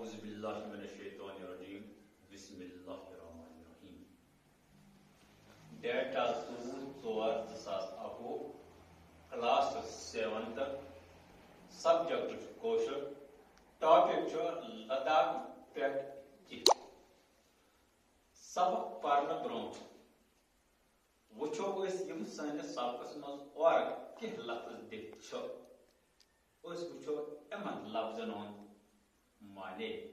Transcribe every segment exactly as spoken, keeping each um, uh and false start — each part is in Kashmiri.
اعوذ باللہ من الشیطان الرجیم۔ بسم اللہ الرحمن الرحیم۔ ڈیٹ آز ژوٚوُہ ژور زٕ ساس اَکوُہ، کلاس چھُ سیونتھ، سبجیکٹ چھُ کٲشُر، ٹاپک چھُ لداخ پٮ۪ٹھ کینٛہہ۔ سبق پرنہٕ برونٛٹھ وٕچھو أسۍ یِم سٲنِس سبقس منٛز اورٕ کینٛہہ لفظ دِتھ چھِ۔ أسۍ وٕچھو یِمن لفظن ہُنٛد معنی۔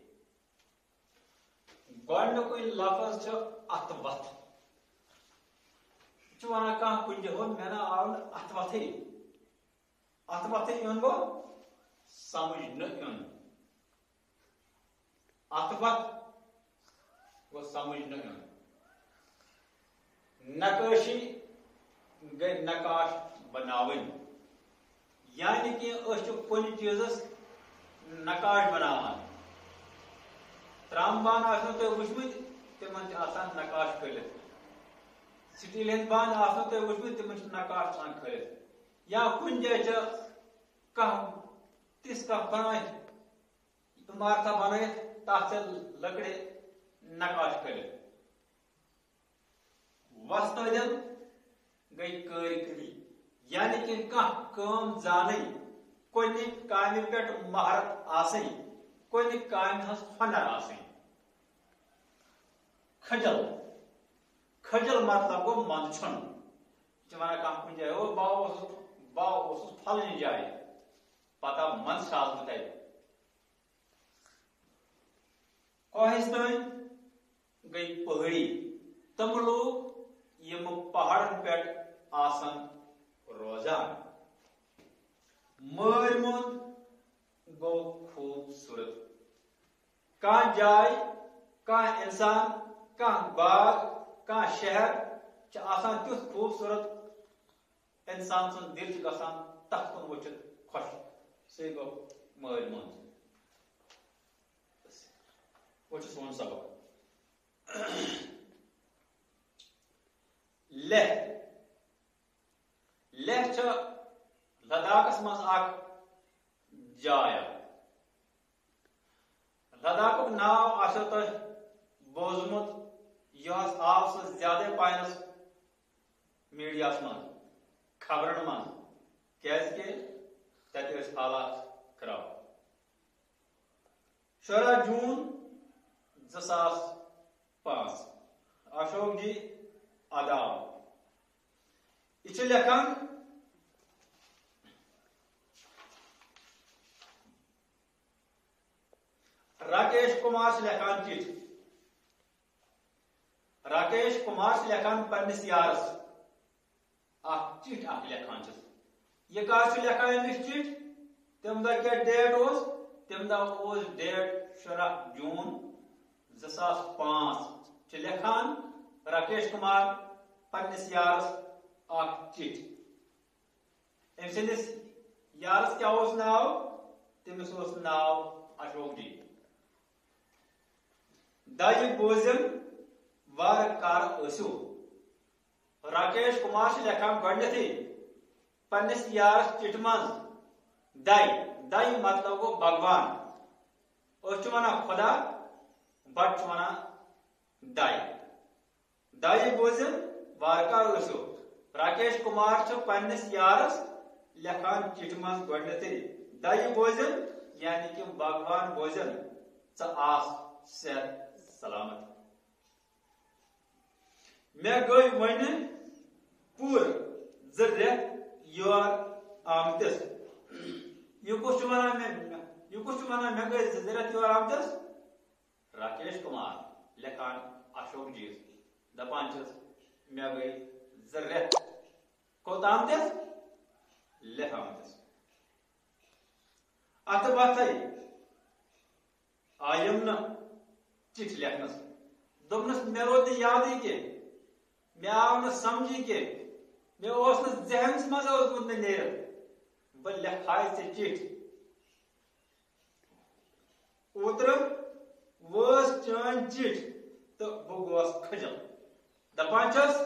گۄڈٕنیُکُے لفظ چھُ اَتھ وَتھ۔ یہِ چھُ وَنان کانٛہہ کُنہِ جایہِ، "ہو، مےٚ نہ آو نہٕ اَتھ وَتھٕے۔" اَتھ وَتھٕے یُن گوٚو سمجھ نہٕ یُن۔ اَتھ وَتھ گوٚو سمجھ نہٕ یُن۔ نقٲشی گٔے نقاش بناوٕنۍ۔ یعنی کہِ أسۍ چھِ کُنہِ چیٖزس نقاش بناوان۔ ترٛامہٕ بانہٕ آسنو تۄہہِ وٕچھمٕتۍ، تِمن چھِ آسان نقاش کھٲلِتھ۔ سٹیٖل ہٕنٛدۍ بانہٕ آسنو تۄہہِ وٕچھمٕتۍ، تِمن چھِ نقاش آسان کھٲلِتھ۔ یا کُنہِ جایہِ چھِ کانٛہہ تِژھ کانٛہہ بنٲوِتھ، عمارتہ بنٲوِتھ، تَتھ چھِ لٔکرِ نقاش کھٲلِتھ۔ وۄستٲدِل گٔے کٲرۍ گٔری، یعنی کہِ کانٛہہ کٲم زانٕنۍ، کُنہِ کامہِ پٮ۪ٹھ مہارت آسٕنۍ، کُنہِ کامہِ ہٕنٛز ہُنر آسٕنۍ۔ کھجل، کھجل مطلب گوٚو منٛدچھُن۔ یہِ چھِ وَنان کانٛہہ کُنہِ جایہِ، "او، بہٕ اوسُس، بہٕ اوسُس پھلٲنۍ جایہِ، پتہ منٛدچھاس بہٕ تَتہِ۔" کوہستٲنۍ گٔے پہٲڑی، تِم لوٗکھ یِم پہاڑن پٮ۪ٹھ آسن روزان۔ مٲرۍ مۄنٛد گوٚو خوٗبصوٗرت۔ کانٛہہ جاے، کانٛہہ اِنسان، کانٛہہ باغ، کانٛہہ شہر چھُ آسان تیُتھ خوٗبصوٗرت، اِنسان سُنٛد دِل چھُ گژھان تَتھ کُن وٕچھِتھ خۄش۔ سُے گوٚو مٲرۍ مۄنٛد۔ وۄنۍ چھُ سون سبق۔ لیہہ۔ لیہہ چھِ لداخس منٛز اکھ جاے اکھ۔ لداخُک ناو آسیو تۄہہِ بوٗزمُت، یۄہس آو سُہ زیادَے پہنس میڈیاہس منٛز، خبرن منٛز، کیازِ کہِ تتہِ ٲسۍ حالات خراب۔ شُراہ جوٗن زٕ ساس پانٛژھ، اشوک جی اداو۔ یہِ چھُ لیکھان، راکیش کمار چھُ لیکھان چِٹھۍ۔ راکیش کمار چھُ لیکھان پننِس یارس اکھ چِٹھۍ اکھ لیکھان چھُس۔ یہِ کر چھُ لیکھان أمِس چِٹھۍ؟ تَمہِ دۄہ کیٛاہ ڈیٹ اوس؟ تَمہِ دۄہ اوس ڈیٹ شُراہ جوٗن زٕ ساس پانٛژھ۔ چھُ لیکھان راکیش کمار پننِس یارس اکھ چِٹھۍ۔ أمۍ سٕنٛدِس یارس کیٛاہ اوس ناو؟ تٔمِس اوس ناو اشوک جی۔ دَیہِ بوٗزِن وارٕ کارٕ ٲسِو۔ راکیش کمار چھُ لیکھان گۄڈٕنیتھٕے پننِس یارس چِٹھِ منٛز دَے، دَے مطلب گوٚو بھگوان۔ أسۍ چھِ ونان خدا، بٹ چھُ ونان دَے۔ دَے بوٗزِن وارٕ کارٕ ٲسِو۔ راکیش کمار چھُ پننِس یارس لیکھان چِٹھِ منٛز گۄڈٕنیتھٕے، دَے بوٗزِن، یعنی کہِ بھگوان بوٗزِن، ژٕ آس صحت سلامت۔ مےٚ گٔے وۄنہِ پوٗرٕ زٕ رٮ۪تھ یور آمتِس۔ یہِ کُس چھُ ونان مےٚ، یہِ کُس چھُ ونان مےٚ گٔے زٕ رٮ۪تھ یور آمتِس؟ راکیش کمار لیکھان اشوک جیَس، دپان چھِس، مےٚ گٔے زٕ رٮ۪تھ۔ کوٚت آمتِس؟ لیکھ آمتِس۔ اتھٕ وتھے آیم نہٕ چِٹھۍ لیکھنس۔ دوٚپنس، مےٚ روٗد نہٕ یادٕے کینٛہہ، مےٚ آو نہٕ سمجھٕے کینٛہہ، مےٚ اوس نہٕ ذہنس منٛز اوسمُت نہٕ نیرِتھ۔ بہٕ لیکھٕ ہاے ژےٚ چِٹھۍ۔ اوترٕ وٲژ چٲنۍ چِٹھۍ تہٕ بہٕ گوس کھجل۔ دپان چھس،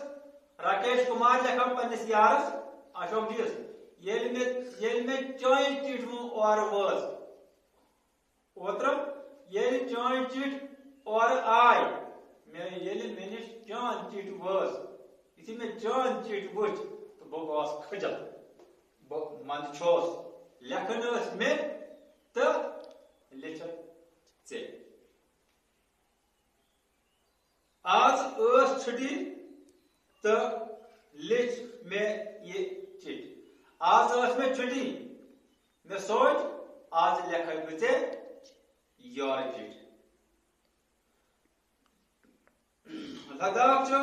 راکیش کمار لیکھان پننِس یارس اشوک جیَس، ییٚلہِ مےٚ، ییٚلہِ مےٚ چٲنۍ چِٹھۍ وۄنۍ اورٕ وٲژ اوترٕ، ییٚلہِ چِٹھۍ اورٕ آے، مےٚ ییٚلہِ مےٚ نِش چٲنۍ چِٹھۍ وٲژ، یُتھُے مےٚ چٲنۍ چِٹھۍ وٕچھ، تہٕ بہٕ گوس کھٔجل۔ بہٕ منٛدٕ چھوس، لیکھٕنۍ ٲس مےٚ تہٕ لیٚچھَکھ ژےٚ۔ آز ٲس چھُٹی تہٕ لیٚچھ مےٚ یہِ چِٹھۍ۔ آز ٲس مےٚ چھُٹی، مےٚ سونٛچ، آز لیکھَے بہٕ ژےٚ یورٕ چِٹھۍ۔ لداخ چھُ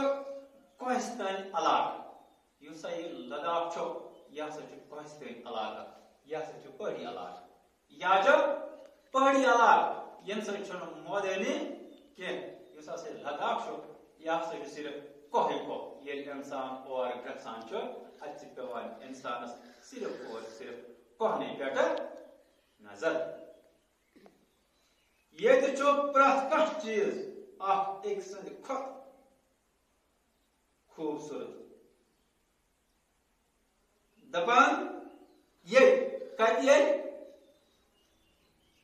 کوہستٲنۍ علاقہٕ۔ یُس سا یہِ لداخ چھُ، یہِ ہسا چھُ کوہستٲنۍ علاقہٕ، یہِ ہسا چھُ پہٲڑی علاقہٕ۔ یا چھُ پہٲڑی علاقہٕ، ییٚمہِ سۭتۍ چھُنہٕ مٲدٲنی کینٛہہ۔ یُس ہسا یہِ لداخ چھُ، یہِ ہسا چھُ صرف کوہے کوہ۔ ییٚلہِ اِنسان اور گژھان چھُ، اَتہِ چھِ پٮ۪وان اِنسانَس صرف اور صرف کوہنٕے پٮ۪ٹھ نظر۔ ییٚتہِ چھُ پرٛٮ۪تھ کانٛہہ چیٖز اکھ أکۍ سٕنٛدِ کھۄتہٕ خوٗبصوٗرت۔ دَپان، ییٚتہِ کَتہِ ییٚتہِ؟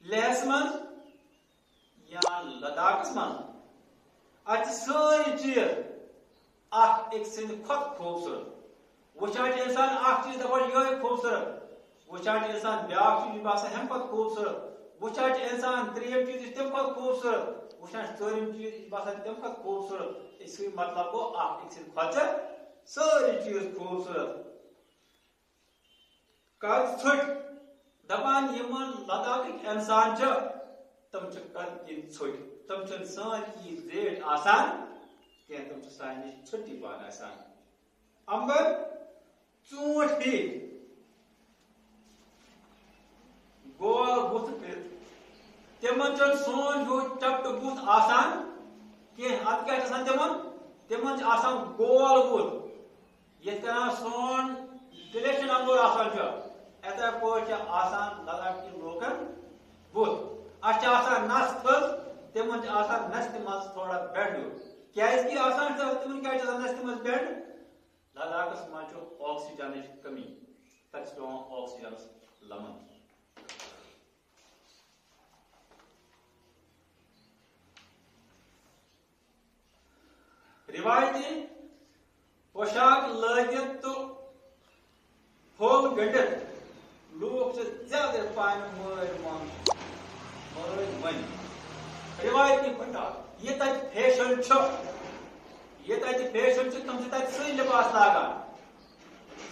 لیہَس منٛز یا لداخَس منٛز؟ اَتہِ چھِ سٲری چیٖز اکھ أکۍ سٕنٛدِ کھۄتہٕ خوٗبصوٗرت۔ وٕچھان چھُ اِنسان اکھ چیٖز، دَپان، یِہوٚے خوٗبصوٗرت۔ وٕچھان چھُ اِنسان بیٛاکھ چیٖز، یہِ باسان ہُمہِ کھۄتہٕ خوٗبصوٗرت۔ وٕچھان چھُ اِنسان ترٛیٚیِم چیٖز، یہِ چھُ تَمہِ کھۄتہٕ خوٗبصوٗرت۔ وٕچھان چھُ ژوٗرِم چیٖز، یہِ چھُ باسان تَمہِ کھۄتہٕ خوٗبصوٗرت۔ یہِ چھُ مطلب گوٚو اکھ أکۍ سٕنٛدِ کھۄتہٕ چھِ سٲری چیٖز خوٗبصوٗرت۔ قرض ژھٔٹۍ۔ دَپان، یِمَن لداخٕکۍ اِنسان چھِ، تِم چھِ قرض کِنۍ ژھٔٹۍ۔ تِم چھِنہٕ سٲنۍ ییٖتۍ زیٖٹھۍ آسان کینٛہہ، تِم چھِ سانہِ نِش ژھٔٹی پَہَن آسان۔ اَمبَر ژوٗنٛٹھۍ ہی گول بُتھ کٔرِتھ۔ تِمَن چھُنہٕ سون ہیوٗ چَپٹہٕ بُتھ آسان کینٛہہ۔ اَتھ کیٛاہ چھِ آسان تِمَن؟ تِمَن چھِ آسان گول بُتھ۔ یِتھ کٔنۍ سون دِلہِ چھُ نمبر آسان چھُ، یِتھے پٲٹھۍ چھِ آسان لداخ کٮ۪ن لوٗکن بُتھ۔ اَسہِ چھِ آسان نَس تھٔز، تِمن چھِ آسان نَستہِ منٛز تھوڑا بٮ۪نٛڈ ہیوٗ۔ کیٛازِ کہِ آسان چھُ، تِمن کیٛازِ چھُ آسان نَستہِ منٛز بٮ۪نٛڈ؟ لداخس منٛز چھُ آکسیجنٕچ کٔمی، تَتہِ چھُ پٮ۪وان آکسیجنس لَمُن۔ رِوایتی پوشاک لٲگِتھ تہٕ پھوٚل گٔنٛڈِتھ لوٗکھ چھِ زیادَے پَہَن مٲرۍ مۄنٛگ، مٲرۍ مۄنٛگۍ۔ رِوایتی پوشاک، یہِ تَتہِ فیشن چھُ، یہِ تَتہِ فیشن چھُ، تِم چھِ تَتہِ سُے لِباس لاگان۔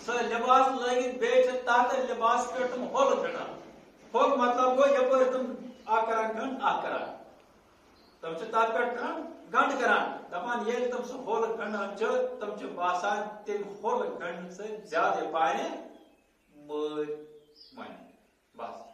سُہ لِباس لٲگِتھ بیٚیہِ چھِ تَتھ لِباس پٮ۪ٹھ تِم پھوٚل گٔنٛڈان۔ پھوٚل مطلب گوٚو یَپٲرۍ تِم اَکھ کَران گٔنٛڈ، اَکھ کَران۔ تِم چھِ تَتھ پٮ۪ٹھ کَران گنٛڈ کَران، دَپان، ییٚلہِ تِم سُہ ہول گنٛڈان چھِ، تِم چھِ باسان تَمہِ ہول گنٛڈنہٕ سۭتۍ زیادَے پَہَن مٲرۍ مۄنٛگۍ۔ بَس،